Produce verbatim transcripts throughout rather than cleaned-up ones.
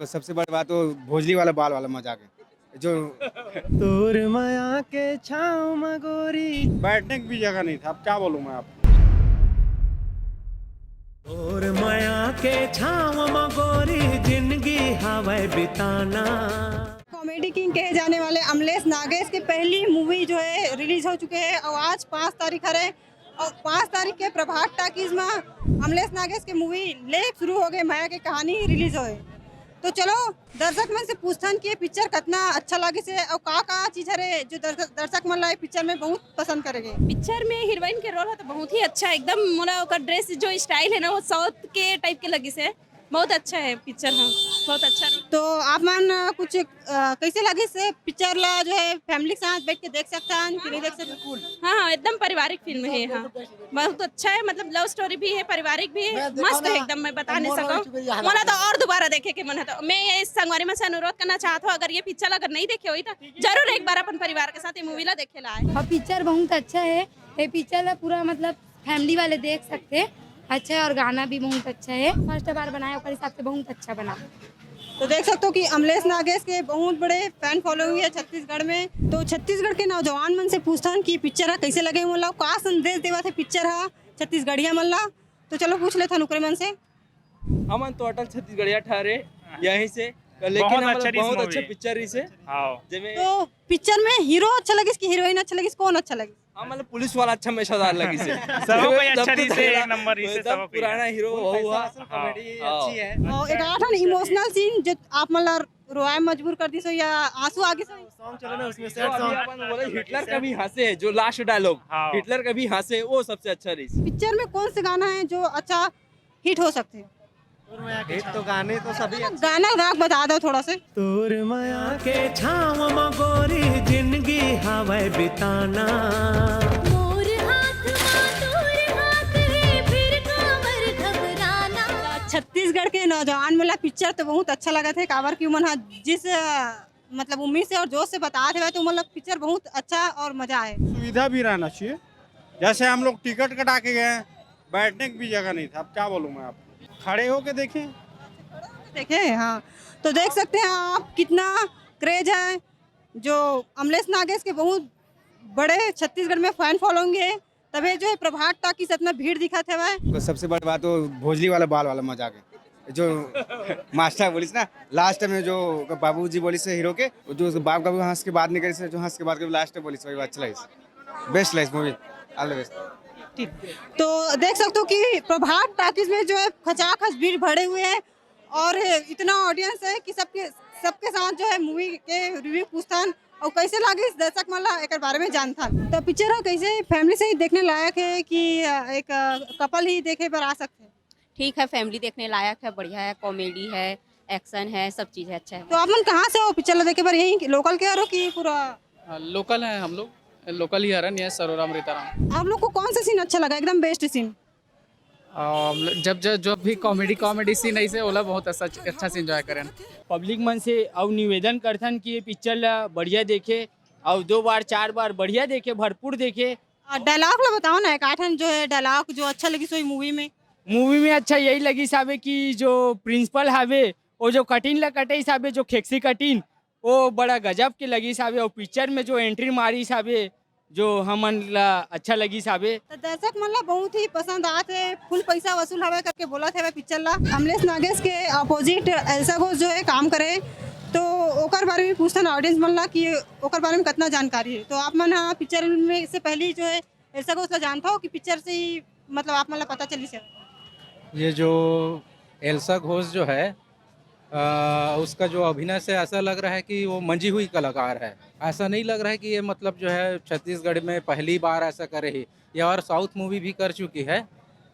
तो सबसे बड़ी बात वो भोजली वाला बाल वाला मजाक है जो तोर मया के छाव म गोरी। बैठने की भी जगह नहीं था, अब क्या बोलूँ मैं आपको। तोर मया के छाव म गोरी जिंदगी हवय बिताना। कॉमेडी किंग कहे जाने वाले अमलेश नागेश की पहली मूवी जो है रिलीज हो चुके हैं और आज पाँच तारीख हरे और पाँच तारीख के प्रभात टाकीज में अमलेश नागेश की मूवी लेख शुरू हो गए, मया के कहानी रिलीज होए। तो चलो दर्शक मन से पूछथन कि ये पिक्चर कितना अच्छा लगे से और का का चीज हरे जो दर्शक दर्शक मन ला ये पिक्चर में बहुत पसंद करेंगे। पिक्चर में हीरोइन के रोल है तो बहुत ही अच्छा, एकदम मोला ओकर ड्रेस जो स्टाइल है ना वो साउथ के टाइप के लगी से। बहुत अच्छा है पिक्चर। हाँ, बहुत अच्छा रोल। तो आप मन अ, कुछ अ, कैसे लगे से पिक्चर ला जो है फैमिली के साथ बैठ के देख सकता है कि नहीं देख सकता? हाँ हाँ, एकदम पारिवारिक फिल्म है। हाँ, बहुत अच्छा है, मतलब लव स्टोरी भी है, पारिवारिक भी है, मस्त है एकदम। मैं बता नहीं सकता हूँ, मोला तो और दोबारा देखे के मन है। तो मैं ये संगवारी मन से अनुरोध करना चाहता हूँ, अगर ये पिक्चर अगर नहीं देखे हुई तो जरूर एक बार अपन परिवार के साथ ये मूवी ला देखे ला आए। और पिक्चर बहुत अच्छा है। ये पिक्चर ला पूरा मतलब फैमिली वाले देख सकते हैं। अच्छा है और गाना भी बहुत अच्छा है। फर्स्ट बार बनाया ओकर हिसाब से बहुत अच्छा बना। तो देख सकते हो कि अमलेश नागेश के बहुत बड़े फैन फॉलोइंग है छत्तीसगढ़ में। तो छत्तीसगढ़ के नौजवान मन से पूछथन कि पिक्चर ह कैसे लगे, मतलब का संदेश देवत है पिक्चर ह छत्तीसगढ़िया मन ला। तो चलो पूछ लेथन ओकरे मन से। हमन तो अटल छत्तीसगढ़िया ठहरे यहीं से, लेकिन बहुत हमन अच्छा रिस बहुत movie। अच्छा पिक्चर रिस है। हाँ। जेमे तो पिक्चर में हीरो अच्छा लगिस कि हीरोइन अच्छा लगिस, कौन अच्छा लगिस? हाँ, मतलब पुलिस वाला अच्छा में सरदार लगिस है। सब कोई अच्छा तब तो रिस है, तेरा एक नंबर रिस है, एकदम सब कोई। पुराना हीरो हुआ। हाँ। और एक आठन इमोशनल सीन जो आप मन ला रोए मजबूर कर दिस हो या आंसू आ गिस हो? सॉन्ग चले ना उसमें, जो सैड अभी सॉन्ग। अपन बोले हिटलर कभी हंसे है, जो लास्ट डायलॉग हाँ। हिटलर कभी हंसे, वो सबसे अच्छा रिस। पिक्चर में कौन से गाना है जो अच्छा हिट हो सकते हैं? हिट तो गाने तो सभी अच्छे। गाना गा के बता दो थोड़ा से। तोर मया के छाव म गोरी जिंदगी हवय बिताना। मोर हाथ मा तोर हाथ हे, फिर काबर घबराना। छत्तीसगढ़ के नौजवान मन ला पिक्चर तो बहुत अच्छा लगत है, काबर कि उमन ह जिस अ, मतलब उम्मीद से और जोश से बतात हवय तो उमन ला पिक्चर बहुत अच्छा और मजा आए। सुविधा भी रहना चाहिए। जैसे हम लोग टिकट कटा के गए हैं, बैठने की भी जगह नहीं था। अब क्या बोलूँ मैं आपको, खड़े होके देखें। देखे, हाँ, तो देख सकते हैं आप कितना क्रेज है जो अमलेश नागेश के बहुत बड़े छत्तीसगढ़ में फैन फॉलोइंग है, तबे जो है प्रभात टाकीज इतना भीड़ दिखत हवय। तो सबसे बड़ी बात वो भोजली वाला बाल वाला मजाक है जो मास्टर बोलिस ना लास्ट में, जो बाबूजी बोलिस हीरो के, जो उसके बाप का भी हंस के बात नहीं करिस, जो हंस के बात के लास्ट में बोलिस, वही अच्छा लगिस। बेस्ट लगिस मूवी। All the best. तो देख सकते हो कि प्रभात टाकीज में जो है खचाखच भीड़ भरे हुए हैं और इतना ऑडियंस है कि सबके सबके साथ जो है मूवी के रिव्यू पूछथन और कैसे लागिस दर्शक मन ला एकर बारे में जानथन। तो पिक्चर ह कैसे फैमिली सहित देखने लायक है कि अ, एक कपल ही देखे बर आ सकते हैं? ठीक है, फैमिली देखने लायक है, बढ़िया है, कॉमेडी है, एक्शन है, सब चीज़ है, अच्छा है। तो आप मन कहाँ से हो पिक्चर ला देखे बर? यहीं लोकल के हरो कि पूरा? लोकल हैं हम लोग, लोकल ही हरन, ये सरोराम रीताराम। आप लोग को कौन सा सीन अच्छा लगा, एकदम बेस्ट सीन? अम, जब जब जो भी कॉमेडी कॉमेडी सीन ऐसे होला, बहुत अच्छा अच्छा से एंजॉय करें। पब्लिक मन से अउ निवेदन करथन कि ये पिक्चर ला बढ़िया देखे, अउ दो बार चार बार बढ़िया देखे, भरपूर देखे। डायलॉग ला बताओ ना, एक आठन जो है डायलॉग जो अच्छा लगिस होही मूवी में। मूवी में अच्छा यही लगिस हावे कि जो प्रिंसिपल हावे, वो जो कटिंग ला कटिस हावे, जो खेक्सी कटिंग, वो बड़ा गजब के लगिस हावे। और पिक्चर में जो एंट्री मारिस हावे, जो हमन ला अच्छा लगिस हावे। तो दर्शक मन ला बहुत ही पसंद आत है, फुल पैसा वसूल हवे करके बोलत हवे पिक्चर ला। अमलेश नागेश के अपोजिट एल्सा घोष जो है काम करे, तो ओकर बारे में पूछथन ऑडियंस मन ला कि ओकर बारे में कितना जानकारी है। तो आप मन हा पिक्चर में से पहले जो है एल्सा घोष ला जानता हो कि पिक्चर से ही मतलब आप मन ला पता चलिस है? ये जो एल्सा घोष जो है, आ, उसका जो अभिनय से ऐसा लग रहा है कि वो मंजी हुई कलाकार है। ऐसा नहीं लग रहा है कि ये मतलब जो है छत्तीसगढ़ में पहली बार ऐसा करे ही। ये और साउथ मूवी भी कर चुकी है।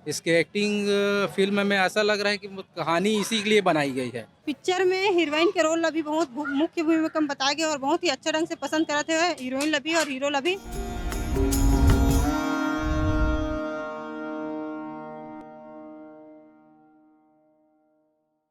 इसके एक्टिंग फिल्म में ऐसा लग रहा है कि वो कहानी इसी के लिए बनाई गई है। पिक्चर में हीरोइन के रोल ला भी बहुत भू- मुख्य भूमिका में बताया गया और बहुत ही अच्छा ढंग से पसंद करत है हीरोइन ला भी और हीरो ला भी।